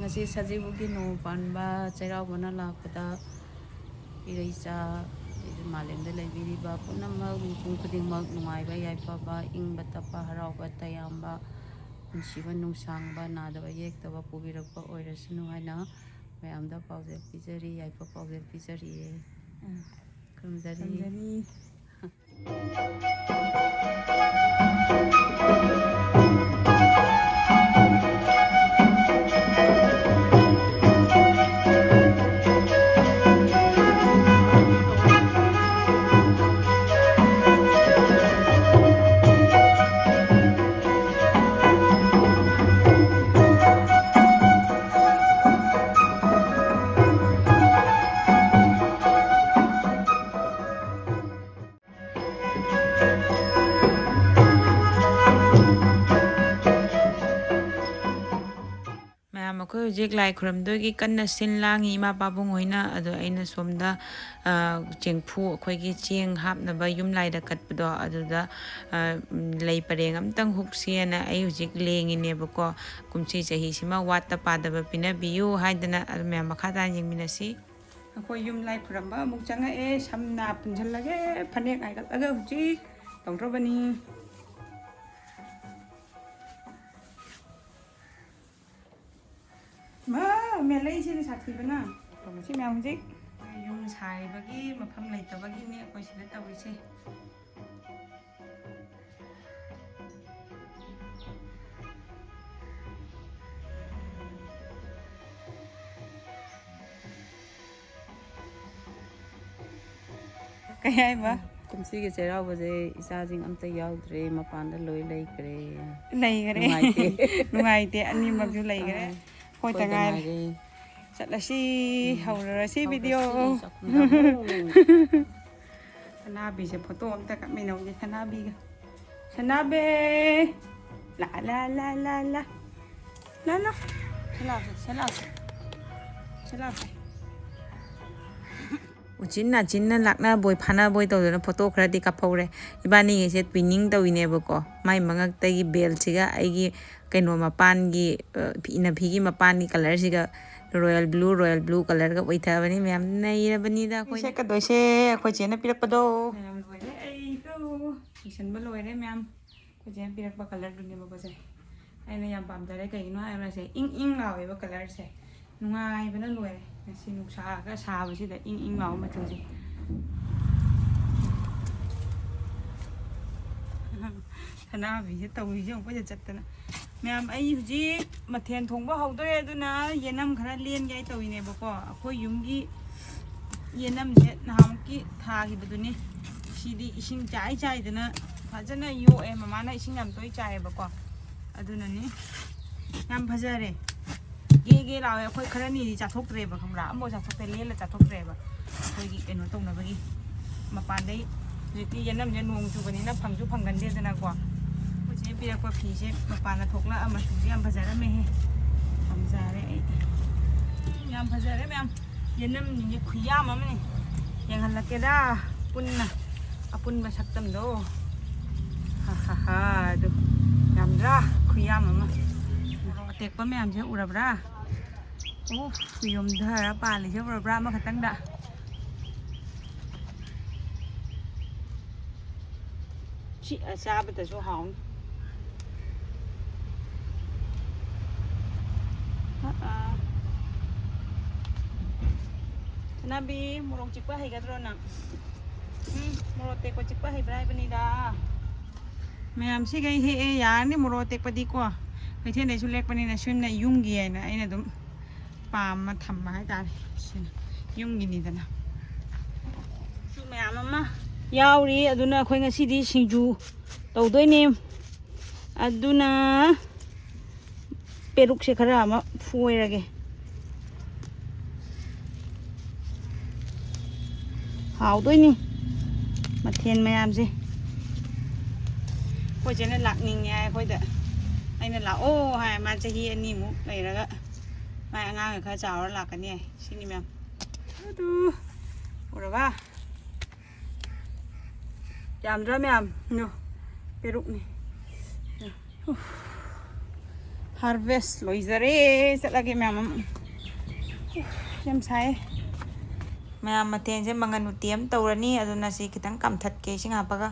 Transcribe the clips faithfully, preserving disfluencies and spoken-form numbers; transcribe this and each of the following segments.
ꯉꯁꯤ ꯁꯖꯤꯕꯨꯒꯤ ꯅꯣꯡꯃ ꯄꯥꯟꯕ ꯆꯩꯔꯥꯎꯕꯅ ꯂꯥꯛꯄꯗ ꯏꯔꯩꯆꯥ, ꯃꯥꯂꯦꯝꯗ ꯂꯩꯕꯤꯔꯤꯕ ꯄꯨꯝꯅꯃꯛ, ꯃꯤꯄꯨꯝ ꯈꯨꯗꯤꯡꯃꯛ ꯅꯨꯡꯉꯥꯏꯕ, ꯌꯥꯏꯐꯕ, ꯏꯪꯕ ꯇꯞꯄ, ꯍꯔꯥꯎꯕ ꯇꯌꯥꯝꯕ, ꯄꯨꯟꯁꯤꯕ ꯅꯨꯡꯁꯥꯡꯕ, ꯅꯥꯗꯕ ꯌꯦꯛꯇꯕ ꯄꯨꯕꯤꯔꯛꯄ ꯑꯣꯏꯔꯁꯅꯨ ꯍꯥꯏꯅ ꯃꯌꯥꯝꯗ ꯄꯥꯎꯖꯦꯜ ꯄꯤꯖꯔꯤ, ꯌꯥꯏꯐ ꯄꯥꯎꯖꯦꯜ ꯄꯤꯖꯔꯤꯌꯦ꯫ ꯎꯝ꯫ ꯈꯨꯔꯨꯝꯖꯔꯤ꯫ ꯈꯨꯔꯨꯝꯖꯔꯤ꯫ ꯃꯌꯥꯝ, ꯑꯩꯈꯣꯏ ꯍꯧꯖꯤꯛ ꯂꯥꯏ ꯈꯨꯔꯝꯗꯣꯏꯒꯤ ꯀꯟꯅ ꯁꯤꯟ ꯂꯥꯡꯉꯤ ꯏꯃꯥ ꯄꯥꯕꯨꯡ ꯍꯣꯏꯅ꯫ ꯑꯗꯣ ꯑꯩꯅ ꯁꯣꯝꯗ, ꯑ, ꯆꯦꯡꯐꯨ, ꯑꯩꯈꯣꯏꯒꯤ ꯆꯦꯡ ꯍꯥꯞꯅꯕ ꯌꯨꯝ ꯂꯥꯏꯗ ꯀꯠꯄꯗꯣ, ꯑꯗꯨꯗ, ꯑ, ꯂꯩ ꯄꯔꯦꯡ ꯑꯝꯇꯪ ꯍꯨꯛꯁꯦꯅ ꯑꯩ ꯍꯧꯖꯤꯛ ꯂꯦꯡꯉꯤꯅꯦꯕꯀꯣ꯫ ꯀꯨꯝꯁꯤ ꯆꯍꯤꯁꯤꯃ ꯋꯥꯠꯇ ꯄꯥꯗꯕ ꯄꯤꯅꯕꯤꯌꯨ ꯍꯥꯏꯗꯅ꯫ ꯑꯗꯨ ꯃꯌꯥꯝ ꯃꯈꯥ ꯇꯥꯅ ꯌꯦꯡꯃꯤꯟꯅꯁꯤ꯫ ꯑꯩꯈꯣꯏ ꯌꯨꯝ ꯂꯥꯏ ꯈꯨꯔꯝꯕ ꯑꯃꯨꯛ ꯆꯪꯉꯛꯑꯦ꯫ ꯁꯝꯅ ꯄꯨꯟꯁꯤꯜꯂꯒꯦ, ꯐꯅꯦꯛ ꯍꯥꯏꯒꯠꯂꯒ ꯍꯧꯖꯤꯛ ꯇꯧꯗ꯭ꯔꯕꯅꯤ꯫ ꯃꯥ, ꯃꯦꯂꯩꯁꯤꯅ ꯁꯥꯊꯤꯕꯅ꯫ ꯇꯧꯔꯤꯁꯤ ꯃꯌꯥꯝ ꯍꯧꯖꯤꯛ꯫ ꯌꯨꯝ ꯁꯥꯔꯤꯕꯒꯤ ꯃꯐꯝ ꯂꯩꯇꯕꯒꯤꯅꯤ ꯑꯩꯈꯣꯏ ꯁꯤꯗ ꯇꯧꯔꯤꯁꯦ꯫ ꯀꯩ ꯍꯥꯏꯕ? ꯀꯨꯝꯁꯤꯒꯤ ꯆꯩꯔꯥꯎꯕꯁꯦ ꯏꯆꯥꯁꯤꯡ ꯑꯝꯇ ꯌꯥꯎꯗ꯭ꯔꯦ, ꯃꯄꯥꯟꯗ ꯂꯣꯏ ꯂꯩꯈ꯭ꯔꯦ꯫ ꯂꯩꯈ꯭ꯔꯦ꯫ ꯅꯨꯡꯉꯥꯏꯇꯦ꯫ ꯅꯨꯡꯉꯥꯏꯇꯦ, ꯑꯅꯤꯃꯛꯁꯨ ꯂꯩꯈ꯭ꯔꯦ꯫ ꯑꯥ, ꯑꯩꯈꯣꯏꯗ ꯑꯩꯈꯣꯏꯗ ꯉꯥꯏꯔꯦ꯫ ꯉꯥꯏꯔꯦ꯫ ꯆꯠꯂꯁꯤ, ꯎꯝ꯫ ꯍꯧꯔꯨꯔꯁꯤ ꯍꯧꯔꯁꯤ, video꯫ ꯆꯥꯛꯈꯨꯝꯗ ꯑꯃꯨꯛ꯫ ꯁꯅꯥꯕꯤꯁꯦ ꯐꯣꯇꯣ ꯑꯝꯇ ꯀꯥꯞꯃꯤꯟꯅꯧꯁꯦ ꯁꯅꯥꯕꯤꯒ꯫ ꯁꯅꯥꯕꯤ! ꯂꯥ, ꯂꯥ, ꯂꯥ, ꯂꯥ, ꯂꯥ꯫ ꯂꯥ, ꯂꯥ꯫ ꯁꯤ ꯂꯥꯎꯁꯦ, ꯁꯤ ꯂꯥꯎꯁꯦ꯫ ꯁꯤ ꯂꯥꯎꯁꯦ꯫ ꯎꯆꯤꯟ ꯅꯥꯆꯤꯟꯅ ꯂꯥꯛꯅꯕꯣꯏ ꯐꯥꯅꯕꯣꯏ ꯇꯧꯗꯅ ꯐꯣꯇꯣ ꯈꯔꯗꯤ ꯀꯥꯞꯍꯧꯔꯦ꯫ ꯏꯕꯥꯅꯤꯒꯤꯁꯦ ꯇ꯭ꯋꯤꯅꯤꯡ ꯇꯧꯏꯅꯦꯕꯀꯣ꯫ ꯃꯥꯏ ꯃꯉꯛꯇꯒꯤ ꯕꯦꯜꯁꯤꯒ ꯑꯩꯒꯤ ꯀꯩꯅꯣ ꯃꯄꯥꯟꯒꯤ, ꯑ, ꯐꯤ-, ꯏꯅꯐꯤꯒꯤ ꯃꯄꯥꯟꯒꯤ ꯀꯂꯔꯁꯤꯒ ꯔꯣꯌꯦꯜ ꯕ꯭ꯂꯨ, ꯔꯣꯌꯦꯜ ꯕ꯭ꯂꯨ ꯀꯂꯔꯒ ꯑꯣꯏꯊꯕꯅꯤ꯫ ꯃꯌꯥꯝ ꯅꯩꯔꯕꯅꯤꯗ ꯑꯩꯈꯣꯏ꯫ ꯁꯦꯠꯀꯗꯣꯏꯁꯦ ꯑꯩꯈꯣꯏ ꯆꯦꯅ ꯄꯤꯔꯛꯄꯗꯣ꯫ ꯃꯌꯥꯝ ꯂꯣꯏꯔꯦ꯫ ꯑꯩ ꯇꯨ ꯂꯣꯏꯁꯟꯕ ꯂꯣꯏꯔꯦ ꯃꯌꯥꯝ꯫ ꯑꯩꯈꯣꯏ ꯆꯦꯅ ꯄꯤꯔꯛꯄ ꯀꯂꯔꯗꯨꯅꯦꯕꯀꯣ ꯁꯦ꯫ ꯑꯩꯅ ꯌꯥꯝ ꯄꯥꯝꯖꯔꯦ꯫ ꯀꯩꯒꯤꯅꯣ ꯍꯥꯏꯕꯁꯦ, ꯏꯪ ꯏꯪ ꯂꯥꯎꯋꯦꯕ ꯀꯂꯔꯁꯦ꯫ ꯅꯨꯡꯉꯥꯏꯕꯅ ꯂꯣꯏꯔꯦ꯫ ꯉꯁꯤ ꯅꯨꯡꯁꯥꯒ ꯁꯥꯕꯁꯤꯗ ꯏꯪ ꯏꯪ ꯂꯥꯎꯕ ꯃꯆꯨꯁꯦ꯫ ꯁꯅꯥꯕꯤꯁꯦ ꯇꯧꯔꯤꯁꯦ ꯑꯃꯨꯛ ꯀꯣꯏꯆꯠ ꯆꯠꯇꯅ꯫ ꯃꯌꯥꯝ, ꯑꯩ ꯍꯧꯖꯤꯛ ꯃꯊꯦꯜ ꯊꯣꯡꯕ ꯍꯧꯗꯣꯔꯦ, ꯑꯗꯨꯅ ꯌꯦꯅꯝ ꯈꯔ ꯂꯦꯟꯒꯦ ꯍꯥꯏ ꯇꯧꯔꯤꯅꯦꯕꯀꯣ꯫ ꯑꯩꯈꯣꯏ ꯌꯨꯝꯒꯤ ꯌꯦꯅꯝꯁꯦ ꯅꯍꯥꯟꯃꯨꯛꯀꯤ ꯊꯥꯈꯤꯕꯗꯨꯅꯤ꯫ ꯁꯤꯗꯤ ꯏꯁꯤꯡ ꯆꯥꯏ ꯆꯥꯏꯗꯅ ꯐꯖꯅ ꯌꯣꯛꯑꯦ꯫ ꯃꯃꯥꯅ ꯏꯁꯤꯡ ꯌꯥꯝ ꯇꯣꯏ ꯆꯥꯏꯌꯦꯕꯀꯣ, ꯑꯗꯨꯅꯅꯤ꯫ ꯌꯥꯝ ꯐꯖꯔꯦ꯫ ꯒꯦ ꯒꯦ ꯂꯥꯎꯋꯦ꯫ ꯑꯩꯈꯣꯏ ꯈꯔꯅꯤꯗꯤ ꯆꯥꯊꯣꯛꯇ꯭ꯔꯦꯕ, ꯈꯪꯕ꯭ꯔꯥ? ꯑꯃꯐꯥꯎ ꯆꯥꯊꯣꯛꯇ꯭ꯔꯦ, ꯂꯦꯜꯂ ꯆꯥꯊꯣꯛꯇ꯭ꯔꯦꯕ꯫ ꯑꯩꯈꯣꯏꯒꯤ ꯀꯩꯅꯣ ꯇꯧꯅꯕꯒꯤ ꯃꯄꯥꯟꯗꯩ꯫ ꯍꯧꯖꯤꯛꯇꯤ ꯌꯦꯅꯝꯁꯦ ꯅꯣꯡ ꯆꯨꯕꯅꯤꯅ ꯐꯪꯁꯨ ꯐꯪꯒꯟꯗꯦꯗꯅꯀꯣ꯫ ꯑꯩꯈꯣꯏ ꯆꯦ ꯄꯤꯔꯛꯄ ꯐꯤꯁꯦ ꯃꯄꯥꯟꯗ ꯊꯣꯛꯂꯛꯑ ꯃꯆꯨꯁꯦ ꯌꯥꯝ ꯐꯖꯔꯝꯃꯦꯍꯦ꯫ ꯄꯥꯝꯖꯔꯦ ꯑꯩ꯫ ꯌꯥꯝ ꯐꯖꯔꯦ ꯃꯌꯥꯝ꯫ ꯌꯦꯅꯝꯁꯤꯡꯁꯦ ꯈꯨꯌꯥꯝ ꯑꯃꯅꯤ꯫ ꯌꯦꯡꯍꯜꯂꯛꯀꯦꯗ ꯄꯨꯟꯅ꯫ ꯑꯄꯨꯟꯕ ꯁꯛꯇꯝꯗꯣ꯫ ꯍꯥ ꯍꯥ ꯍꯥ꯫ ꯑꯗꯨ ꯌꯥꯝꯗ꯭ꯔꯥ? ꯈꯨꯌꯥꯝ ꯑꯃ꯫ ꯃꯣꯔꯣꯛ ꯑꯇꯦꯛꯄ ꯃꯌꯥꯝꯁꯦ ꯎꯔꯕ꯭ꯔꯥ? ꯑꯣ, ꯌꯣꯝꯊꯔ ꯄꯥꯜꯂꯤꯁꯦ ꯎꯔꯕ꯭ꯔꯥ? ꯑꯃꯈꯛꯇꯪꯗ꯫ ꯁꯤ ꯆꯥꯕꯗꯁꯨ ꯍꯥꯎꯅꯤ꯫ ꯑ, ꯑ꯫ ꯁꯅꯥꯕꯤ, ꯃꯣꯔꯣꯛ ꯆꯤꯛꯄ ꯍꯩꯒꯗ꯭ꯔꯣ ꯅꯪ? ꯎꯝ, ꯃꯣꯔꯣꯛ ꯇꯦꯛꯄ ꯆꯤꯛꯄ ꯍꯩꯕ꯭ꯔꯥ ꯍꯥꯏꯕꯅꯤꯗ꯫ ꯃꯌꯥꯝ ꯁꯤꯈꯩ ꯍꯦꯛꯑꯦ, ꯌꯥꯔꯅꯤ꯫ ꯃꯣꯔꯣꯛ ꯑꯇꯦꯛꯄꯗꯤꯀꯣ ꯀꯩꯊꯦꯜꯗꯩꯁꯨ ꯂꯦꯛꯄꯅꯤꯅ ꯁꯨꯝꯅ ꯌꯨꯝꯒꯤ ꯍꯥꯏꯅ ꯑꯩꯅ ꯑꯗꯨꯝ ꯄꯥꯝꯃ ꯊꯝꯕ ꯍꯥꯏꯇꯥꯔꯦ꯫ ꯁꯤꯅ ꯌꯨꯝꯒꯤꯅꯤꯗꯅ꯫ ꯁꯨ ꯃꯌꯥꯝ ꯑꯃ ꯌꯥꯎꯔꯤ꯫ ꯑꯗꯨꯅ ꯑꯩꯈꯣꯏ ꯉꯁꯤꯗꯤ ꯁꯤꯡꯖꯨ ꯇꯧꯗꯣꯏꯅꯦ꯫ ꯑꯗꯨꯅ ꯄꯦꯔꯨꯛꯁꯦ ꯈꯔ ꯑꯃ ꯐꯣꯏꯔꯒꯦ꯫ ꯍꯥꯎꯗꯣꯏꯅꯤ ꯃꯊꯦꯜ ꯃꯌꯥꯝꯁꯦ꯫ ꯑꯩꯈꯣꯏ ꯆꯦꯅ ꯂꯥꯛꯅꯤꯡꯉꯦ ꯍꯥꯏ ꯑꯩꯈꯣꯏꯗ꯫ ꯑꯩꯅ "ꯂꯥꯛꯑꯣ" ꯍꯥꯏ꯫ ꯃꯥ ꯆꯍꯤ ꯑꯅꯤꯃꯨꯛ ꯂꯩꯔꯒ ꯃꯥꯏ ꯑꯉꯥꯡꯒ ꯈꯔ ꯆꯥꯎꯔ ꯂꯥꯛꯀꯅꯤ ꯍꯥꯏ꯫ ꯁꯤꯅꯤ ꯃꯌꯥꯝ꯫ ꯑꯗꯨ ꯎꯔꯕ? ꯌꯥꯝꯗ꯭ꯔꯥ ꯃꯌꯥꯝ? ꯅꯣ, ꯄꯦꯔꯨꯛꯅꯤ꯫ ꯍꯥꯔꯚꯦꯁ ꯂꯣꯏꯖꯔꯦ꯫ ꯆꯠꯂꯒꯦ ꯃꯌꯥꯝ꯫ ꯌꯥꯝ ꯁꯥꯏꯌꯦ꯫ ꯃꯌꯥꯝ, ꯃꯊꯦꯜꯁꯦ ꯃꯪꯒꯟ ꯎꯇꯤ ꯑꯃ ꯇꯧꯔꯅꯤ꯫ ꯑꯗꯨꯅ ꯁꯤ ꯈꯤꯇꯪ ꯀꯥꯝꯊꯠꯀꯦ ꯏꯁꯤꯡ ꯍꯥꯞꯄꯒ꯫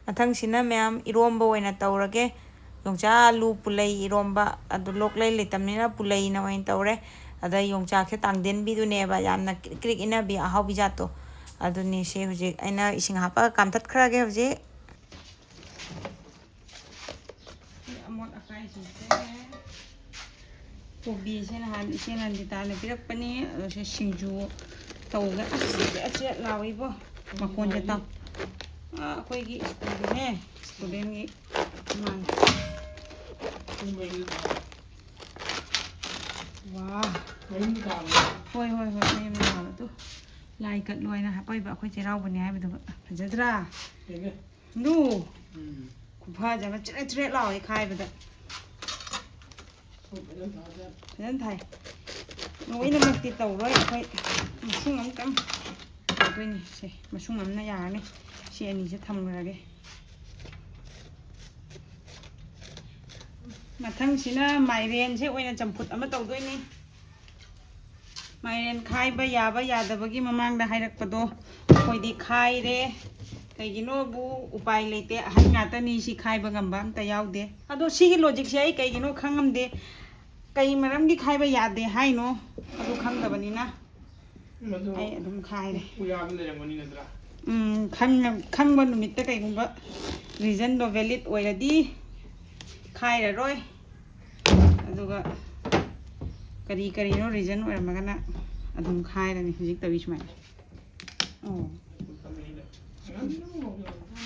ꯃꯊꯪꯁꯤꯅ ꯃꯌꯥꯝ ꯏꯔꯣꯝꯕ ꯑꯣꯏꯅ ꯇꯧꯔꯒꯦ꯫ ꯌꯣꯡꯆꯥꯛ ꯑꯂꯨ ꯄꯨꯂꯩ ꯏꯔꯣꯝꯕ꯫ ꯑꯗꯨ ꯂꯣꯛꯂꯩ ꯂꯩꯇꯕꯅꯤꯅ ꯄꯨꯂꯩꯅ ꯑꯣꯏꯅ ꯇꯧꯔꯦ꯫ ꯑꯗ ꯌꯣꯡꯆꯥꯛꯁꯦ ꯇꯥꯡꯗꯦꯟꯕꯤꯗꯨꯅꯦꯕ, ꯌꯥꯝꯅ ꯀ꯭ꯔꯤꯛ ꯀ꯭ꯔꯤꯛ ꯏꯟꯅꯕꯤ ꯑꯍꯥꯎꯕꯤ ꯖꯥꯠꯇꯣ꯫ ꯑꯗꯨꯅꯤ ꯁꯤ ꯍꯧꯖꯤꯛ ꯑꯩꯅ ꯏꯁꯤꯡ ꯍꯥꯞꯄꯒ ꯀꯥꯝꯊꯠꯈ꯭ꯔꯒꯦ ꯍꯧꯖꯤꯛ꯫ ꯑꯃꯣꯠ ꯑꯀꯥꯏꯁꯤꯡꯁꯦ꯫ ꯀꯣꯕꯤꯁꯦ ꯅꯍꯥꯟ ꯏꯆꯦ ꯅꯟꯗꯤꯇꯥꯅ ꯄꯤꯔꯛꯄꯅꯤ꯫ ꯑꯗꯣ ꯁꯤ ꯁꯤꯡꯖꯨ ꯇꯧꯒꯦ꯫ ꯑꯁ, ꯑꯆꯦꯠ ꯑꯆꯦꯠ ꯂꯥꯎꯏꯕꯣ꯫ ꯃꯈꯣꯟꯁꯦ ꯇꯥꯎ꯫ ꯑꯥ, ꯑꯩꯈꯣꯏꯒꯤ ꯁ꯭ꯀꯨꯜꯒꯤꯅꯦ, ꯁ꯭ꯇꯨꯗꯦꯟꯒꯤ ꯃꯥꯜꯂꯦ꯫ ꯋꯥ꯫ ꯍꯣꯏ, ꯍꯣꯏ, ꯍꯣꯏ, ꯃꯌꯨꯝꯗ ꯊꯥꯕꯗꯣ꯫ ꯂꯥꯏ ꯀꯠꯂꯣ ꯍꯥꯏꯅ ꯍꯥꯄꯛꯏꯕ ꯑꯩꯈꯣꯏ ꯆꯩꯔꯥꯎꯕꯅꯦ ꯍꯥꯏꯕꯗꯨꯒ꯫ ꯐꯖꯗ꯭ꯔꯥ? ꯐꯖꯩꯅꯦ꯫ ꯅꯨ꯫ ꯎꯝ꯫ ꯈꯨꯐꯖ ꯑꯃ ꯆ꯭ꯔꯦꯠ ꯆ꯭ꯔꯦꯠ ꯂꯥꯎꯋꯦ ꯈꯥꯏꯕꯗ꯫ ꯍꯣꯏ, ꯐꯖꯅ ꯊꯥꯖꯔꯦ꯫ ꯐꯖꯅ ꯊꯥꯏ꯫ ꯂꯣꯏꯅꯃꯛꯇꯤ ꯇꯧꯔꯣꯏ ꯑꯩꯈꯣꯏ꯫ ꯃꯁꯨꯡ ꯑꯃꯇꯪ ꯇꯧꯗꯣꯏꯅꯤ꯫ ꯁꯦ, ꯃꯁꯨꯡ ꯑꯃꯅ ꯌꯥꯔꯅꯤ꯫ ꯁꯤ ꯑꯅꯤꯁꯦ ꯊꯝꯈ꯭ꯔꯒꯦ꯫ ꯃꯊꯪꯁꯤꯅ ꯃꯥꯏꯔꯦꯟꯁꯦ ꯑꯣꯏꯅ ꯆꯝꯐꯨꯠ ꯑꯃ ꯇꯧꯗꯣꯏꯅꯤ꯫ ꯃꯥꯏꯔꯦꯟ ꯈꯥꯏꯕ ꯌꯥꯕ ꯌꯥꯗꯕꯒꯤ ꯃꯃꯥꯡꯗ ꯍꯥꯏꯔꯛꯄꯗꯣ ꯑꯩꯈꯣꯏꯗꯤ ꯈꯥꯏꯔꯦ꯫ ꯀꯩꯒꯤꯅꯣꯕꯨ ꯎꯄꯥꯏ ꯂꯩꯇꯦ, ꯑꯍꯟ ꯉꯥꯛꯇꯅꯤ, ꯁꯤ ꯈꯥꯏꯕ ꯉꯝꯕ ꯑꯝꯇ ꯌꯥꯎꯗꯦ꯫ ꯑꯗꯣ ꯁꯤꯒꯤ ꯂꯣꯖꯤꯛꯁꯦ ꯑꯩ ꯀꯩꯒꯤꯅꯣ ꯈꯪꯉꯝꯗꯦ, ꯀꯩ ꯃꯔꯝꯒꯤ ꯈꯥꯏꯕ ꯌꯥꯗꯦ ꯍꯥꯏꯅꯣ, ꯑꯗꯨ ꯈꯪꯗꯕꯅꯤꯅ꯫ ꯃꯗꯨ ꯑꯩ ꯑꯗꯨꯝ ꯈꯥꯏꯔꯦ꯫ ꯎꯌꯥꯟ ꯂꯩꯔꯝꯒꯅꯤ ꯅꯠꯇ꯭ꯔꯥ? ꯎꯝ, ꯈꯪꯉ-, ꯈꯪꯕ ꯅꯨꯃꯤꯠꯇ ꯀꯩꯒꯨꯝꯕ ꯔꯤꯖꯟꯗꯣ ꯚꯦꯂꯤꯠ ꯑꯣꯏꯔꯗꯤ ꯈꯥꯏꯔꯔꯣꯏ꯫ ꯑꯗꯨꯒ ꯀꯔꯤ ꯀꯔꯤꯅꯣ ꯔꯤꯖꯟ ꯑꯣꯏꯔꯝꯃꯒꯅ ꯑꯗꯨꯝ ꯈꯥꯏꯔꯅꯤ ꯍꯧꯖꯤꯛ ꯇꯧꯔꯤ ꯁꯨꯃꯥꯏꯅ꯫ ꯑꯣ꯫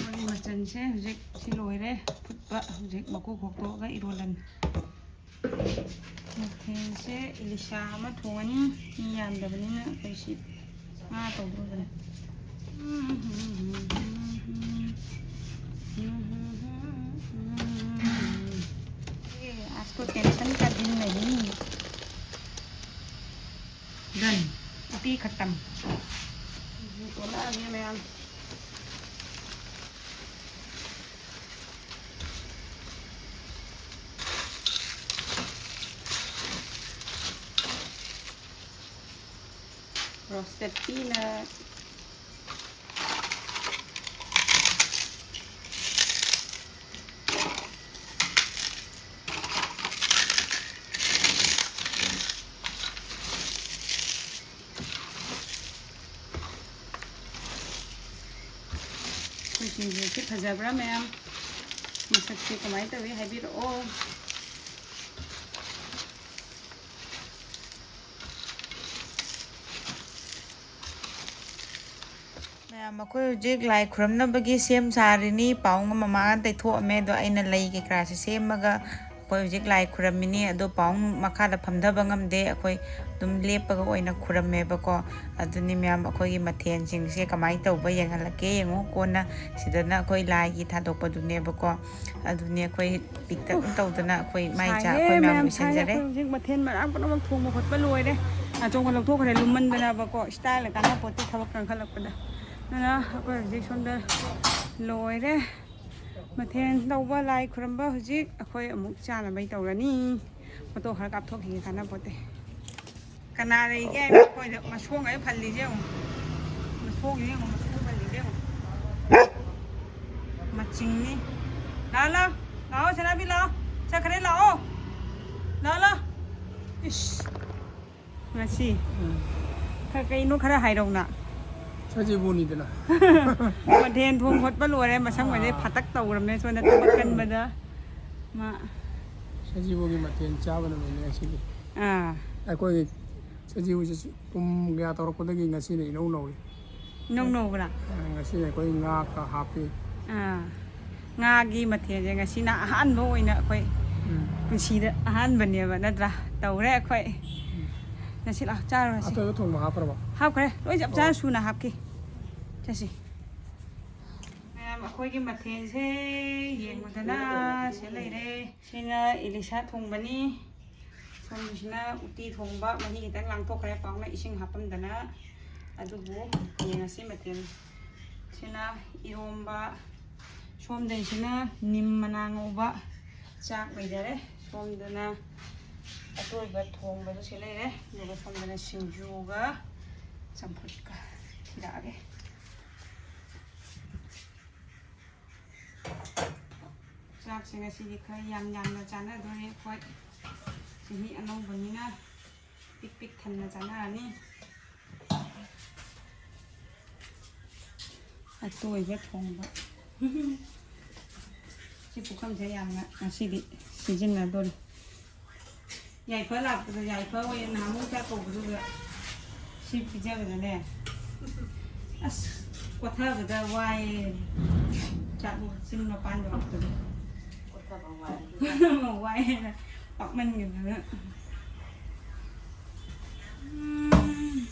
ꯃꯔꯤ ꯃꯆꯜꯁꯦ ꯍꯧꯖꯤꯛ ꯁꯤ ꯂꯣꯏꯔꯦ ꯐꯨꯠꯄ꯫ ꯍꯧꯖꯤꯛ ꯃꯀꯨ ꯈꯣꯛꯇꯣꯛꯑꯒ ꯏꯔꯣꯜꯂꯅꯤ꯫ ꯃꯊꯦꯜꯁꯦ ꯏꯂꯤꯁꯥ ꯑꯃ ꯊꯣꯡꯉꯅꯤ꯫ ꯃꯤ ꯌꯥꯝꯗꯕꯅꯤꯅ ꯑꯩꯈꯣꯏ ꯁꯤ ꯉꯥ ꯇꯧꯗꯧꯕꯅꯦ꯫ ये आज तो टेंशन का दिन नहीं। Done. उतनी खत्म। Roasted peanut. ꯑꯩꯈꯣꯏ ꯁꯤꯡꯖꯨꯁꯤ ꯐꯖꯕ꯭ꯔꯥ ꯃꯌꯥꯝ? ꯃꯁꯛꯁꯦ ꯀꯃꯥꯏꯅ ꯇꯧꯏ ꯍꯥꯏꯕꯤꯔꯛꯑꯣ꯫ ꯃꯌꯥꯝ, ꯑꯩꯈꯣꯏ ꯍꯧꯖꯤꯛ ꯂꯥꯏ ꯈꯨꯔꯝꯅꯕꯒꯤ ꯁꯦꯝ ꯁꯥꯔꯤꯅꯤ꯫ ꯄꯥꯎꯅ ꯃꯃꯥꯅ ꯇꯩꯊꯣꯛꯑꯝꯃꯦ, ꯑꯗꯣ ꯑꯩꯅ ꯂꯩ ꯀꯩꯀꯥꯁꯦ ꯁꯦꯝꯃꯒ ꯑꯩꯈꯣꯏ ꯍꯧꯖꯤꯛ ꯂꯥꯏ ꯈꯨꯔꯝꯃꯤꯅꯤ꯫ ꯑꯗꯣ ꯄꯥꯎ ꯃꯈꯥꯗ ꯐꯝꯊꯕ ꯉꯝꯗꯦ, ꯑꯩꯈꯣꯏ ꯑꯗꯨꯝ ꯂꯦꯞꯄꯒ ꯑꯣꯏꯅ ꯈꯨꯔꯝꯃꯦꯕꯀꯣ꯫ ꯑꯗꯨꯅꯤ ꯃꯌꯥꯝ, ꯑꯩꯈꯣꯏꯒꯤ ꯃꯊꯦꯜꯁꯤꯡꯁꯦ ꯀꯃꯥꯏꯅ ꯇꯧꯕ ꯌꯦꯡꯍꯜꯂꯛꯀꯦ ꯌꯦꯡꯉꯨ꯫ ꯀꯣꯟꯅ ꯁꯤꯗꯅ ꯑꯩꯈꯣꯏ ꯂꯥꯏꯒꯤ ꯊꯥꯗꯣꯛꯄꯗꯨꯅꯦꯕꯀꯣ꯫ ꯑꯗꯨꯅꯤ ꯑꯩꯈꯣꯏ ꯄꯤꯛꯇꯛ ꯇꯧꯗꯅ ꯑꯩꯈꯣꯏ ꯃꯥꯏ ꯆꯥ ꯁꯥꯏꯍꯦ ꯑꯩꯈꯣꯏ ꯃꯌꯥꯝ ꯃꯌꯥꯝ, ꯁꯥꯏꯍꯦ꯫ ꯂꯣꯏꯁꯤꯟꯖꯔꯦ꯫ ꯑꯩꯈꯣꯏ ꯍꯧꯖꯤꯛ ꯃꯊꯦꯜ ꯃꯌꯥꯝ ꯄꯨꯝꯅꯃꯛ ꯊꯣꯡꯕ ꯈꯣꯠꯄ ꯂꯣꯏꯔꯦ꯫ ꯑꯆꯣꯡꯕ ꯂꯧꯊꯣꯛꯈ꯭ꯔꯦ, ꯂꯨꯝꯃꯟꯗꯅꯕꯀꯣ꯫ ꯏꯁꯇꯥꯏꯜ ꯀꯥꯟꯅꯄꯣꯠꯇꯦ ꯊꯕꯛ ꯀꯟꯈꯠꯂꯛꯄꯗ꯫ ꯑꯗꯨꯅ ꯑꯩꯈꯣꯏ ꯍꯧꯖꯤꯛ ꯁꯣꯝꯗ ꯂꯣꯏꯔꯦ꯫ ꯃꯊꯦꯜ ꯇꯧꯕ, ꯂꯥꯏ ꯈꯨꯔꯝꯕ ꯍꯧꯖꯤꯛ ꯑꯩꯈꯣꯏ ꯑꯃꯨꯛ ꯆꯥꯅꯕꯩ ꯇꯧꯔꯅꯤ꯫ ꯐꯣꯇꯣ ꯈꯔ ꯀꯥꯞꯊꯣꯛꯈꯤꯒꯦ, ꯀꯥꯟꯅꯄꯣꯠꯇꯦ꯫ ꯀꯅꯥ ꯂꯩꯒꯦ ꯍꯥꯏꯕ ꯑꯩꯈꯣꯏꯗ? ꯃꯁꯣꯡꯒꯩ ꯐꯜꯂꯤꯁꯦ ꯌꯦꯡꯉꯨ꯫ ꯃꯁꯣꯡꯁꯦ ꯌꯦꯡꯉꯨ, ꯃꯁꯣꯡ ꯐꯜꯂꯤꯁꯦ ꯌꯦꯡꯉꯨ꯫ ꯃꯆꯤꯡꯅꯤ꯫ ꯂꯥꯛꯑꯣ, ꯂꯥꯛꯑꯣ꯫ ꯂꯥꯛꯑꯣ, ꯁꯅꯥꯕꯤ, ꯂꯥꯛꯑꯣ꯫ ꯆꯠꯈ꯭ꯔꯦ, ꯂꯥꯛꯑꯣ꯫ ꯂꯥꯛꯑꯣ, ꯂꯥꯛꯑꯣ꯫ ꯏꯁ꯫ ꯉꯁꯤ꯫ ꯎꯝ꯫ ꯈꯔ ꯀꯩꯅꯣ ꯈꯔ ꯍꯥꯏꯔꯧꯅ꯫ ꯁꯖꯤꯕꯨꯅꯤꯗꯅ꯫ ꯃꯊꯦꯜ ꯊꯣꯡ ꯈꯣꯠꯄ ꯂꯣꯏꯔꯦ, ꯃꯁꯪ ꯑꯣꯏꯔꯦ, ꯑꯥ꯫ ꯐꯇꯛ ꯇꯧꯔꯝꯃꯦ ꯁꯣꯝꯗ ꯊꯕꯛ ꯀꯟꯕꯗ꯫ ꯃꯥ꯫ ꯁꯖꯤꯕꯨꯒꯤ ꯃꯊꯦꯜ ꯆꯥꯕ ꯅꯨꯃꯤꯠꯅꯦ ꯉꯁꯤꯗꯤ꯫ ꯑꯥ꯫ ꯑꯩꯈꯣꯏꯒꯤ ꯁꯖꯤꯕꯨꯁꯤ ꯀꯨꯝ ꯀꯌꯥ ꯇꯧꯔꯛꯄꯗꯒꯤ ꯉꯁꯤꯅ ꯏꯅꯧ ꯅꯧꯔꯤ꯫ ꯏꯅꯧ ꯅꯧꯕ꯭ꯔꯥ? ꯑ, ꯉꯁꯤꯅ ꯑꯩꯈꯣꯏ ꯉꯥ ꯈꯔ ꯍꯥꯞꯄꯤ꯫ ꯑꯥ, ꯉꯥꯒꯤ ꯃꯊꯦꯜꯁꯦ ꯉꯁꯤꯅ ꯑꯍꯥꯟꯕ ꯑꯣꯏꯅ ꯑꯩꯈꯣꯏ ꯎꯝ꯫ ꯄꯨꯟꯁꯤꯗ ꯑꯍꯥꯟꯕꯅꯦꯕ, ꯅꯠꯇ꯭ꯔꯥ? ꯇꯧꯔꯦ ꯑꯩꯈꯣꯏ꯫ ꯎꯝ꯫ ꯉꯁꯤ ꯂꯥꯛꯑꯣ, ꯆꯥꯔꯨꯔꯁꯤ꯫ ꯑꯇꯣꯏꯕ ꯊꯣꯡꯕ ꯍꯥꯞꯈ꯭ꯔꯕꯣ? ꯍꯥꯞꯈ꯭ꯔꯦ, ꯂꯣꯏ ꯆꯞ ꯆꯥꯅ ꯑꯣ꯫ ꯁꯨꯅ ꯍꯥꯞꯈꯤ꯫ ꯆꯠꯁꯤ꯫ ꯃꯌꯥꯝ, ꯑꯩꯈꯣꯏꯒꯤ ꯃꯊꯦꯜꯁꯦ ꯌꯦꯡꯉꯨꯗꯅ ꯁꯤꯗ ꯂꯩꯔꯦ꯫ ꯁꯤꯅ ꯏꯂꯤꯁꯥ ꯊꯣꯡꯕꯅꯤ꯫ ꯁꯣꯝꯒꯤꯁꯤꯅ ꯎꯇꯤ ꯊꯣꯡꯕ, ꯃꯍꯤ ꯈꯤꯇꯪ ꯂꯥꯡꯊꯣꯛꯈ꯭ꯔꯦ, ꯄꯥꯎꯅ ꯏꯁꯤꯡ ꯍꯥꯞꯄꯝꯗꯅ꯫ ꯑꯗꯨꯕꯨ ꯌꯦꯡꯉꯁꯤ ꯃꯊꯦꯜ꯫ ꯁꯤꯅ ꯏꯔꯣꯝꯕ, ꯁꯣꯝꯗꯩꯁꯤꯅ ꯅꯤꯝ ꯃꯅꯥ ꯉꯧꯕ꯫ ꯆꯥꯛ ꯂꯩꯖꯔꯦ꯫ ꯁꯣꯝꯗꯅ ꯑꯇꯣꯏꯕ ꯊꯣꯡꯕꯗꯨ ꯁꯤ ꯂꯩꯔꯦ꯫ ꯑꯗꯨꯒ ꯁꯣꯝꯗꯅ ꯁꯤꯡꯖꯨꯒ ꯆꯝꯐꯨꯠꯀ ꯊꯤꯔꯛꯑꯒꯦ꯫ ꯆꯥꯛꯁꯦ ꯉꯁꯤꯗꯤ ꯈꯔ ꯌꯥꯝ ꯌꯥꯝꯅ ꯆꯥꯅꯗꯣꯔꯦ ꯑꯩꯈꯣꯏ꯫ ꯆꯍꯤ ꯑꯅꯧꯕꯅꯤꯅ ꯄꯤꯛ ꯄꯤꯛ ꯊꯟꯅ ꯆꯥꯅꯔꯅꯤ꯫ ꯑꯇꯣꯏꯕ ꯊꯣꯡꯕ꯫ ꯁꯤ ꯄꯨꯈꯝꯁꯦ ꯌꯥꯝꯅ ꯉꯁꯤꯗꯤ ꯁꯤꯖꯤꯟꯅꯗꯣꯔꯤ꯫ ꯌꯥꯏꯐ ꯂꯥꯛꯄꯗ ꯌꯥꯏꯐ ꯑꯣꯏꯅ ꯅꯍꯥꯟꯃꯨꯛ ꯆꯥꯛ ꯀꯧꯕꯗꯨꯗ ꯁꯤ ꯄꯤꯖꯕꯗꯅꯦ, ꯑꯁ, ꯀꯣꯊꯕꯗ ꯋꯥꯏꯌꯦ꯫ ꯆꯥꯛ ꯆꯤꯟ ꯃꯄꯥꯟ ꯌꯧꯔꯛꯄꯗ꯫ ꯀꯣꯊꯕ ꯋꯥꯏ꯫ ꯋꯥꯏꯌꯦꯅ ꯄꯥꯛꯃꯟꯒꯤꯗꯅ꯫ ꯎꯝ꯫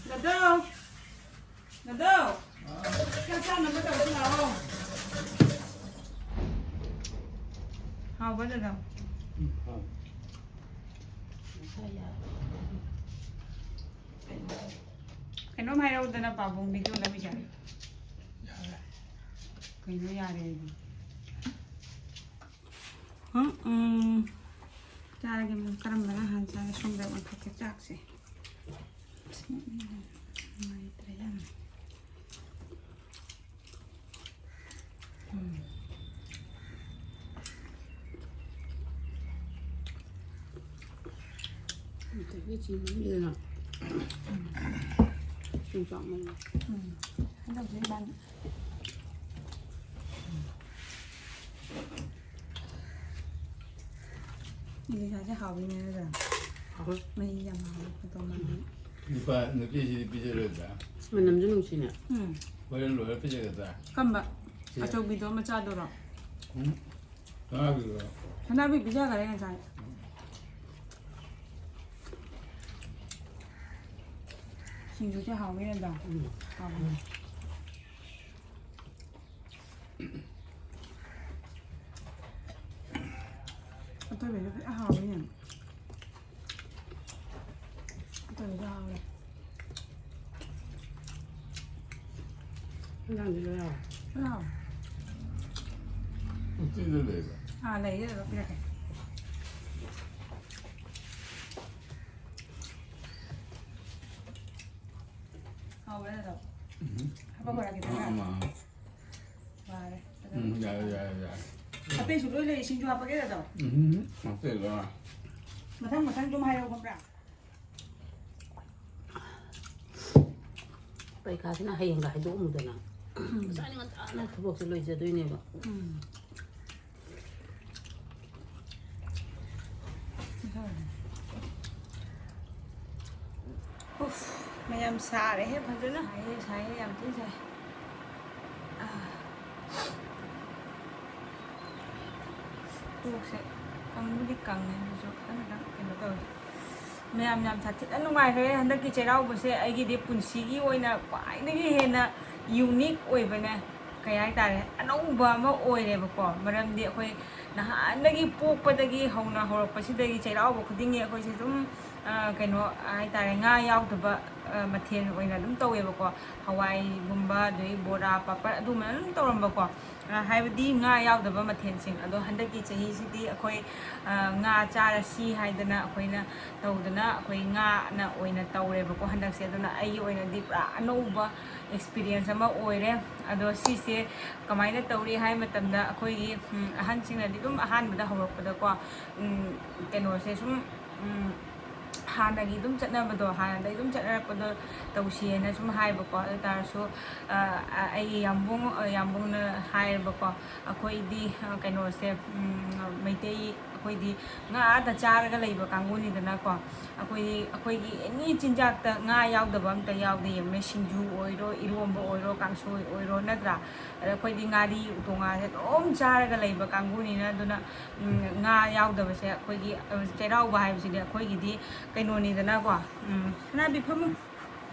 ꯗꯥꯗꯥꯎ! ꯗꯥꯗꯥꯎ! ꯆꯥꯛ ꯆꯥꯅꯕ ꯇꯧꯁꯤ ꯂꯥꯛꯑꯣ꯫ ꯍꯥꯎꯕ, ꯗꯥꯗꯥꯎ? ꯎꯝ, ꯍꯥꯎ꯫ ꯀꯩꯅꯣꯝ ꯍꯥꯏꯔꯛꯎꯗꯅ, ꯄꯥꯕꯨꯡ video ꯂꯧꯏꯁꯦ꯫ ꯌꯥꯔꯦ꯫ ꯀꯩꯅꯣ ꯌꯥꯔꯦ ꯍꯥꯏꯗꯤ? ꯎꯝ, ꯎꯝ꯫ ꯆꯥꯔꯒꯦ, ꯀꯔꯝꯕꯅ ꯍꯥꯟꯅ ꯆꯥꯒꯦ? ꯁꯣꯝꯗ ꯑꯣꯟꯊꯣꯛꯀꯦ ꯆꯥꯛꯁꯦ꯫ ꯅꯨꯡꯉꯥꯏꯇ꯭ꯔꯦ ꯌꯥꯝꯅ꯫ ꯎꯝ꯫ ꯑꯗꯒꯤ ꯆꯤꯅꯤꯗꯨꯅ ꯌꯣꯡꯆꯥꯛ ꯃꯔꯨ꯫ ꯎꯝ꯫ ꯍꯟꯗꯛꯁꯦ ꯏꯕꯥꯅꯤ꯫ ꯂꯤꯁꯥꯁꯦ ꯍꯥꯎꯋꯤꯅꯦ ꯅꯠꯇ꯭ꯔꯥ? ꯍꯥꯎꯋꯦ꯫ ꯃꯍꯤ ꯌꯥꯝ ꯍꯥꯎꯋꯦ ꯐꯣꯇꯣ ꯃꯥꯜꯂꯦ꯫ ꯅꯨꯄꯥ ꯅꯨꯄꯤꯁꯤꯗꯤ ꯄꯤꯖꯔꯣꯏꯗ꯭ꯔꯥ? ꯃꯅꯝꯁꯨ ꯅꯨꯡꯁꯤꯅꯦ꯫ ꯎꯝ꯫ ꯍꯣꯔꯦꯟ ꯂꯣꯏꯔ ꯄꯤꯖꯒꯗ꯭ꯔꯥ? ꯀꯝꯕ? ꯁꯤ꯫ ꯑꯆꯧꯕꯤꯗꯣ ꯃꯆꯥꯗꯨꯔꯣ? ꯎꯝ꯫ ꯀꯅꯥꯒꯤꯔꯣ? ꯁꯅꯥꯕꯤ ꯄꯤꯖꯈꯔꯦ ꯉꯁꯥꯏ꯫ ꯁꯤꯡꯖꯨꯁꯦ ꯍꯥꯎꯋꯦ ꯅꯠꯇ꯭ꯔꯥ? ꯎꯝ꯫ ꯍꯥꯎꯋꯦ꯫ ꯑꯇꯣꯏꯕꯁꯨ ꯐꯖꯅ ꯍꯥꯎꯋꯤꯅꯦ꯫ ꯑꯇꯣꯏꯕꯁꯨ ꯍꯥꯎꯋꯦ꯫ ꯏꯟꯖꯥꯡꯗꯤ ꯂꯣꯏ ꯍꯥꯎꯋꯦ꯫ ꯂꯣꯏ ꯍꯥꯎꯋꯦ꯫ ꯎꯇꯤꯗ ꯂꯩꯕ꯫ ꯑꯥ, ꯂꯩꯌꯦ, ꯑꯗꯨꯝ ꯄꯤꯔꯛꯀꯦ꯫ ꯍꯥꯎꯕ꯭ꯔꯥ ꯑꯗꯣ? ꯎꯝ꯫ ꯍꯥꯄꯛꯄ꯭ꯔꯥ ꯈꯤꯇꯪ? ꯑꯃ, ꯑꯃ꯫ ꯌꯥꯔꯦ꯫ ꯎꯝ, ꯌꯥꯔꯦ, ꯌꯥꯔꯦ, ꯌꯥꯔꯦ꯫ ꯑꯇꯩꯁꯨ ꯂꯣꯏ ꯂꯩ, ꯁꯤꯡꯖꯨ ꯍꯥꯞꯄꯛꯀꯦ ꯑꯗꯣ? ꯎꯝ, ꯍꯥꯞꯆꯤꯜꯂꯣ꯫ ꯃꯊꯪ ꯃꯊꯪ ꯑꯗꯨꯝ ꯍꯥꯏꯔꯛꯑꯣ, ꯈꯪꯕ꯭ꯔꯥ? ꯄꯔꯤꯈꯥꯁꯤꯅ ꯍꯌꯦꯡꯒ ꯍꯥꯏꯗꯣꯛꯑꯝꯃꯨꯗꯅ꯫ ꯉꯁꯥꯏꯅ ꯉꯟꯇꯥꯅ ꯊꯕꯛꯁꯦ ꯂꯣꯏꯖꯗꯣꯏꯅꯦꯕ꯫ ꯎꯝ꯫ ꯎꯐ, ꯃꯌꯥꯝ ꯁꯥꯔꯦꯍꯦ ꯐꯖꯅ꯫ ꯁꯥꯏꯌꯦ, ꯁꯥꯏꯌꯦ, ꯌꯥꯝ ꯊꯤꯅ ꯁꯥꯏ꯫ ꯑꯥ꯫ ꯀꯣꯛꯁꯦ ꯀꯪꯕꯨꯗꯤ ꯀꯪꯉꯦ, ꯑꯗꯨꯁꯨ ꯈꯤꯇꯪ ꯈꯤꯇꯪ ꯀꯩꯅꯣ ꯇꯧꯋꯦ꯫ ꯃꯌꯥꯝ ꯌꯥꯝ ꯁꯥꯊꯤꯅ ꯅꯨꯡꯉꯥꯏꯈ꯭ꯔꯦ ꯍꯟꯗꯛꯀꯤ ꯆꯩꯔꯥꯎꯕꯁꯦ꯫ ꯑꯩꯒꯤꯗꯤ ꯄꯨꯟꯁꯤꯒꯤ ꯑꯣꯏꯅ ꯈ꯭ꯋꯥꯏꯗꯒꯤ ꯍꯦꯟꯅ unique ꯑꯣꯏꯕꯅꯦ꯫ ꯀꯩ ꯍꯥꯏꯇꯥꯔꯦ, ꯑꯅꯧꯕ ꯑꯃ ꯑꯣꯏꯔꯦꯕꯀꯣ꯫ ꯃꯔꯝꯗꯤ ꯑꯩꯈꯣꯏ ꯅꯍꯥꯟꯗꯒꯤ, ꯄꯣꯛꯄꯗꯒꯤ ꯍꯧꯅ, ꯍꯧꯔꯛꯄꯁꯤꯗꯒꯤ ꯆꯩꯔꯥꯎꯕ ꯈꯨꯗꯤꯡꯒꯤ ꯑꯩꯈꯣꯏꯁꯦ ꯑꯗꯨꯝ, ꯑ, ꯀꯩꯅꯣ ꯍꯥꯏꯇꯥꯔꯦ, ꯉꯥ ꯌꯥꯎꯗꯕ, ꯑ, ꯃꯊꯦꯜ ꯑꯣꯏꯅ ꯑꯗꯨꯝ ꯇꯧꯋꯦꯕꯀꯣ꯫ ꯍꯋꯥꯏꯒꯨꯝꯕ, ꯑꯗꯩ ꯕꯣꯔꯥ, ꯄꯥꯄꯔ, ꯑꯗꯨꯒꯨꯝꯕ ꯑꯗꯨꯝ ꯇꯧꯔꯝꯕꯀꯣ꯫ ꯑ, ꯍꯥꯏꯕꯗꯤ ꯉꯥ ꯌꯥꯎꯗꯕ ꯃꯊꯦꯜꯁꯤꯡ꯫ ꯑꯗꯣ ꯍꯟꯗꯛꯀꯤ ꯆꯍꯤꯁꯤꯗꯤ ꯑꯩꯈꯣꯏ, ꯑ, ꯉꯥ ꯆꯥꯔꯁꯤ ꯍꯥꯏꯗꯅ ꯑꯩꯈꯣꯏꯅ ꯇꯧꯗꯅ, ꯑꯩꯈꯣꯏ ꯉꯥꯅ ꯑꯣꯏꯅ ꯇꯧꯔꯦꯕꯀꯣ ꯍꯟꯗꯛꯁꯦ꯫ ꯑꯗꯨꯅ ꯑꯩꯒꯤ ꯑꯣꯏꯅꯗꯤ ꯄꯨꯔꯥ ꯑꯅꯧꯕ experience ꯑꯃ ꯑꯣꯏꯔꯦ꯫ ꯑꯗꯣ ꯁꯤꯁꯦ ꯀꯃꯥꯏꯅ ꯇꯧꯔꯤ ꯍꯥꯏ ꯃꯇꯝꯗ, ꯑꯩꯈꯣꯏꯒꯤ, ꯎꯝ, ꯑꯍꯟꯁꯤꯡꯅꯗꯤ ꯑꯗꯨꯝ ꯑꯍꯥꯟꯕꯗ ꯍꯧꯔꯛꯄꯗꯀꯣ, ꯎꯝ, ꯀꯩꯅꯣꯁꯦ ꯁꯨꯝ, ꯎꯝ, ꯍꯥꯟꯅꯒꯤ ꯑꯗꯨꯝ ꯆꯠꯅꯕꯗꯣ, ꯍꯥꯟꯅꯗꯒꯤ ꯑꯗꯨꯝ ꯆꯠꯅꯔꯛꯄꯗꯣ ꯇꯧꯁꯤꯑꯅ ꯁꯨꯝ ꯍꯥꯏꯕꯀꯣ꯫ ꯑꯗꯨ ꯇꯥꯔꯁꯨ, ꯑ, ꯑ, ꯑꯩꯒꯤ ꯌꯥꯝꯕꯨꯡ, ꯑ, ꯌꯥꯝꯕꯨꯡꯅ ꯍꯥꯏꯌꯦꯕꯀꯣ, ꯑꯩꯈꯣꯏꯗꯤ, ꯑ, ꯀꯩꯅꯣꯁꯦ, ꯎꯝ, ꯃꯩꯇꯩ ꯑꯩꯈꯣꯏꯗꯤ ꯉꯥ ꯑꯥꯗ ꯆꯥꯔꯒ ꯂꯩꯕ ꯀꯥꯡꯕꯨꯅꯤꯗꯅꯀꯣ꯫ ꯑꯩꯈꯣꯏꯗꯤ, ꯑꯩꯈꯣꯏꯒꯤ ꯑꯦꯅꯤ ꯆꯤꯟꯖꯥꯛꯇ ꯉꯥ ꯌꯥꯎꯗꯕ ꯑꯝꯇ ꯌꯥꯎꯗꯦ꯫ ꯌꯦꯡꯉꯨꯅꯦ, ꯁꯤꯡꯖꯨ ꯑꯣꯏꯔꯣ, ꯏꯔꯣꯝꯕ ꯑꯣꯏꯔꯣ, ꯀꯥꯡꯁꯣꯏ ꯑꯣꯏꯔꯣ, ꯅꯠꯇ꯭ꯔꯥ? ꯑꯗ ꯑꯩꯈꯣꯏꯗꯤ ꯉꯥꯔꯤ ꯎꯇꯣꯡꯉꯥꯁꯦ ꯑꯗꯨꯝ ꯆꯥꯔꯒ ꯂꯩꯕ ꯀꯥꯡꯕꯨꯅꯤꯅ, ꯑꯗꯨꯅ, ꯎꯝ, ꯉꯥ ꯌꯥꯎꯗꯕꯁꯦ ꯑꯩꯈꯣꯏꯒꯤ, ꯑ, ꯆꯩꯔꯥꯎꯕ ꯍꯥꯏꯕꯁꯤꯗꯤ ꯑꯩꯈꯣꯏꯒꯤꯗꯤ ꯀꯩꯅꯣꯅꯤꯗꯅꯀꯣ꯫ ꯎꯝ, ꯁꯅꯥꯕꯤ ꯐꯝꯃꯨ꯫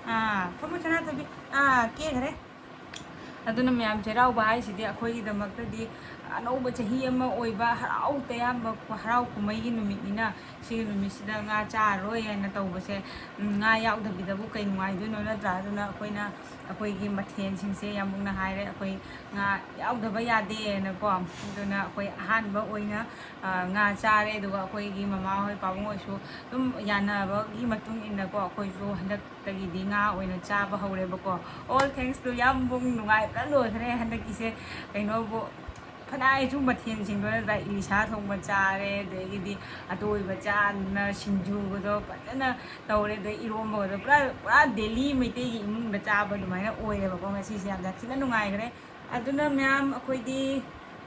ꯑꯥ, ꯐꯝꯃꯨ ꯁꯅꯥꯊꯣꯏꯕꯤ꯫ ꯑꯥ, ꯀꯦꯈ꯭ꯔꯦ꯫ ꯑꯗꯨꯅ ꯃꯌꯥꯝ, ꯆꯩꯔꯥꯎꯕ ꯍꯥꯏꯁꯤꯗꯤ ꯑꯩꯈꯣꯏꯒꯤꯗꯃꯛꯇꯗꯤ ꯑꯅꯧꯕ ꯆꯍꯤ ꯑꯃ ꯑꯣꯏꯕ, ꯍꯔꯥꯎ ꯇꯌꯥꯝꯕ ꯍꯔꯥꯎ ꯀꯨꯝꯍꯩꯒꯤ ꯅꯨꯃꯤꯠꯅꯤꯅ, ꯁꯤꯒꯤ ꯅꯨꯃꯤꯠꯁꯤꯗ ꯉꯥ ꯆꯥꯔꯔꯣꯏ ꯍꯥꯏꯅ ꯇꯧꯕꯁꯦ, ꯎꯝ, ꯉꯥ ꯌꯥꯎꯗꯕꯤꯗꯕꯨ ꯀꯩ ꯅꯨꯡꯉꯥꯏꯗꯣꯏꯅꯣ, ꯅꯠꯇ꯭ꯔꯥ? ꯑꯗꯨꯅ ꯑꯩꯈꯣꯏꯅ ꯑꯩꯈꯣꯏꯒꯤ ꯃꯊꯦꯜꯁꯤꯡꯁꯦ, ꯌꯥꯝꯕꯨꯡꯅ ꯍꯥꯏꯔꯦ, ꯑꯩꯈꯣꯏ ꯉꯥ ꯌꯥꯎꯗꯕ ꯌꯥꯗꯦꯅꯀꯣ꯫ ꯑꯗꯨꯅ ꯑꯩꯈꯣꯏ ꯑꯍꯥꯟꯕ ꯑꯣꯏꯅ, ꯑ, ꯉꯥ ꯆꯥꯔꯦ꯫ ꯑꯗꯨꯒ ꯑꯩꯈꯣꯏꯒꯤ ꯃꯃꯥ ꯍꯣꯏ, ꯄꯥꯕꯨꯡ ꯍꯣꯏꯁꯨ ꯑꯗꯨꯝ ꯌꯥꯅꯕꯒꯤ ꯃꯇꯨꯡ ꯏꯟꯅꯀꯣ, ꯑꯩꯈꯣꯏꯁꯨ ꯍꯟꯗꯛꯇꯒꯤꯗꯤ ꯉꯥ ꯑꯣꯏꯅ ꯆꯥꯕ ꯍꯧꯔꯦꯕꯀꯣ꯫ All thanks to ꯌꯥꯝꯕꯨꯡ, ꯅꯨꯡꯉꯥꯏꯕꯅ ꯂꯣꯏꯈ꯭ꯔꯦ ꯍꯟꯗꯛꯀꯤꯁꯦ꯫ ꯀꯩꯅꯣꯕꯨ, ꯐꯅꯥꯏꯁꯨ ꯃꯊꯦꯜꯁꯤꯡꯗꯣ, ꯅꯠꯇ꯭ꯔꯥ? ꯏꯂꯤꯁꯥ ꯊꯣꯡꯕ ꯆꯥꯔꯦ, ꯑꯗꯒꯤꯗꯤ ꯑꯇꯣꯏꯕ ꯆꯥꯗꯅ ꯁꯤꯡꯖꯨꯒꯗꯣ ꯐꯖꯅ ꯇꯧꯔꯦ, ꯑꯗꯩ ꯏꯔꯣꯝꯕꯒꯗꯣ ꯄꯨꯔꯥ, ꯄꯨꯔꯥ ꯗꯦꯂꯤ ꯃꯩꯇꯩꯒꯤ ꯏꯃꯨꯡꯗ ꯆꯥꯕ ꯑꯗꯨꯃꯥꯏꯅ ꯑꯣꯏꯔꯦꯕꯀꯣ꯫ ꯉꯁꯤꯁꯦ ꯌꯥꯝꯅ ꯊꯤꯅ ꯅꯨꯡꯉꯥꯏꯈ꯭ꯔꯦ꯫ ꯑꯗꯨꯅ ꯃꯌꯥꯝ, ꯑꯩꯈꯣꯏꯗꯤ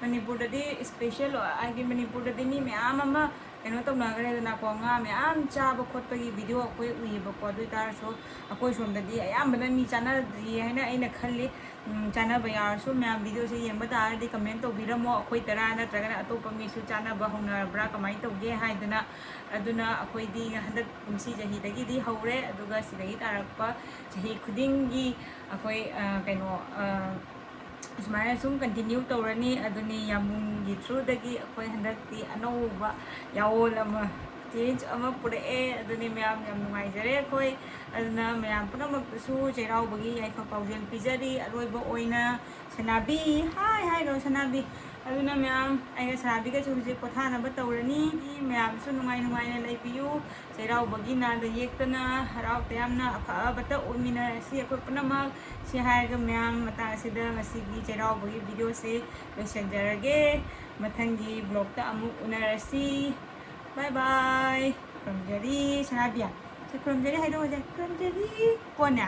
ꯃꯅꯤꯄꯨꯔꯗꯗꯤ ꯏꯁꯄꯦꯁꯦꯜ, ꯍꯥꯏꯗꯤ ꯃꯅꯤꯄꯨꯔꯗꯗꯤ ꯃꯤ ꯃꯌꯥꯝ ꯑꯃ ꯀꯩꯅꯣ ꯇꯧꯅꯈ꯭ꯔꯦꯗꯅꯀꯣ, ꯉꯥ ꯃꯌꯥꯝ ꯆꯥꯕ ꯈꯣꯠꯄꯒꯤ ꯚꯤꯗꯤꯑꯣ ꯑꯩꯈꯣꯏ ꯎꯏꯌꯦꯕꯀꯣ꯫ ꯑꯗꯨ ꯑꯣꯏ ꯇꯥꯔꯁꯨ ꯑꯩꯈꯣꯏ ꯁꯣꯝꯗꯗꯤ ꯑꯌꯥꯝꯕꯅ ꯃꯤ ꯆꯥꯅꯗ꯭ꯔꯤ ꯍꯥꯏꯅ ꯑꯩꯅ ꯈꯜꯂꯤ꯫ ꯎꯝ, ꯆꯥꯅꯕ ꯌꯥꯎꯔꯁꯨ ꯃꯌꯥꯝ ꯚꯤꯗꯤꯑꯣꯁꯦ ꯌꯦꯡꯕ ꯇꯥꯔꯗꯤ ꯀꯃꯦꯟ ꯇꯧꯕꯤꯔꯝꯃꯣ꯫ ꯑꯩꯈꯣꯏ ꯇꯔꯥ ꯅꯠꯇ꯭ꯔꯒꯅ ꯑꯇꯣꯞꯄ ꯃꯤꯁꯨ ꯆꯥꯅꯕ ꯍꯧꯅꯔꯕ꯭ꯔꯥ, ꯀꯃꯥꯏꯅ ꯇꯧꯒꯦ ꯍꯥꯏꯗꯅ꯫ ꯑꯗꯨꯅ ꯑꯩꯈꯣꯏꯗꯤ ꯍꯟꯗꯛ ꯀꯨꯝꯁꯤ ꯆꯍꯤꯗꯒꯤꯗꯤ ꯍꯧꯔꯦ, ꯑꯗꯨꯒ ꯁꯤꯗꯒꯤ ꯇꯥꯔꯛꯄ ꯆꯍꯤ ꯈꯨꯗꯤꯡꯒꯤ ꯑꯩꯈꯣꯏ, ꯑ, ꯀꯩꯅꯣ, ꯑ, ꯁꯨꯃꯥꯏꯅ ꯁꯨꯝ ꯀꯟꯇꯤꯅ꯭ꯌꯨ ꯇꯧꯔꯅꯤ꯫ ꯑꯗꯨꯅꯤ, ꯌꯥꯝꯕꯨꯡꯒꯤ ꯊ꯭ꯔꯨꯗꯒꯤ ꯑꯩꯈꯣꯏ ꯍꯟꯗꯛꯇꯤ ꯑꯅꯧꯕ ꯌꯥꯑꯣꯜ ꯑꯃ, ꯆꯦꯟꯖ ꯑꯃ ꯄꯨꯔꯛꯑꯦ꯫ ꯑꯗꯨꯅꯤ ꯃꯌꯥꯝ, ꯌꯥꯝ ꯅꯨꯡꯉꯥꯏꯖꯔꯦ ꯑꯩꯈꯣꯏ꯫ ꯑꯗꯨꯅ ꯃꯌꯥꯝ ꯄꯨꯝꯅꯃꯛꯇꯁꯨ ꯆꯩꯔꯥꯎꯕꯒꯤ ꯌꯥꯏꯐ ꯄꯥꯎꯖꯦꯜ ꯄꯤꯖꯔꯤ꯫ ꯑꯔꯣꯏꯕ ꯑꯣꯏꯅ ꯁꯅꯥꯕꯤ, ꯍꯥꯏ ꯍꯥꯏꯔꯣ ꯁꯅꯥꯕꯤ꯫ ꯑꯗꯨꯅ ꯃꯌꯥꯝ, ꯑꯩꯒ ꯁꯅꯥꯕꯤꯒꯁꯨ ꯍꯧꯖꯤꯛ ꯄꯣꯊꯥꯅꯕ ꯇꯧꯔꯅꯤ꯫ ꯃꯌꯥꯝꯁꯨ ꯅꯨꯡꯉꯥꯏ ꯅꯨꯡꯉꯥꯏꯅ ꯂꯩꯕꯤꯌꯨ꯫ ꯆꯩꯔꯥꯎꯕꯒꯤ ꯅꯥꯗ ꯌꯦꯛꯇꯅ ꯍꯔꯥꯎ ꯇꯌꯥꯝꯅ ꯑꯐꯕꯇ ꯑꯣꯏꯃꯤꯟꯅꯔꯁꯤ ꯑꯩꯈꯣꯏ ꯄꯨꯝꯅꯃꯛ꯫ ꯁꯤ ꯍꯥꯏꯔꯒ ꯃꯌꯥꯝ, ꯃꯇꯥꯡ ꯑꯁꯤꯗ ꯉꯁꯤꯒꯤ ꯆꯩꯔꯥꯎꯕꯒꯤ ꯚꯤꯗꯤꯑꯣꯁꯦ ꯂꯣꯏꯁꯤꯟꯖꯔꯒꯦ꯫ ꯃꯊꯪꯒꯤ ꯕ꯭ꯂꯣꯛꯇ ꯑꯃꯨꯛ ꯎꯅꯔꯁꯤ꯫ ꯕꯥꯏ ꯕꯥꯏ꯫ ꯈꯨꯔꯨꯝꯖꯔꯤ ꯁꯅꯥꯕꯤꯌꯥ꯫ ꯁꯦ, ꯈꯨꯔꯨꯝꯖꯔꯤ ꯍꯥꯏꯗꯣꯛꯑꯁꯦ꯫ ꯈꯨꯔꯨꯝꯖꯔꯤ꯫ ꯀꯣꯟꯅ꯫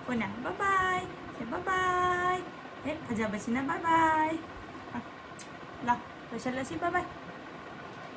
ꯀꯣꯟꯅ꯫ ꯕꯥꯏ ꯕꯥꯏ꯫ ꯁꯦ, ꯕꯥꯏ ꯕꯥꯏ꯫ ꯍꯦꯛ ꯐꯖꯕꯁꯤꯅ ꯕꯥꯏ ꯕꯥꯏ꯫ ꯂꯥꯎ, ꯂꯣꯏꯁꯤꯜꯂꯁꯤ꯫ ꯕꯥꯏ ꯕꯥꯏ꯫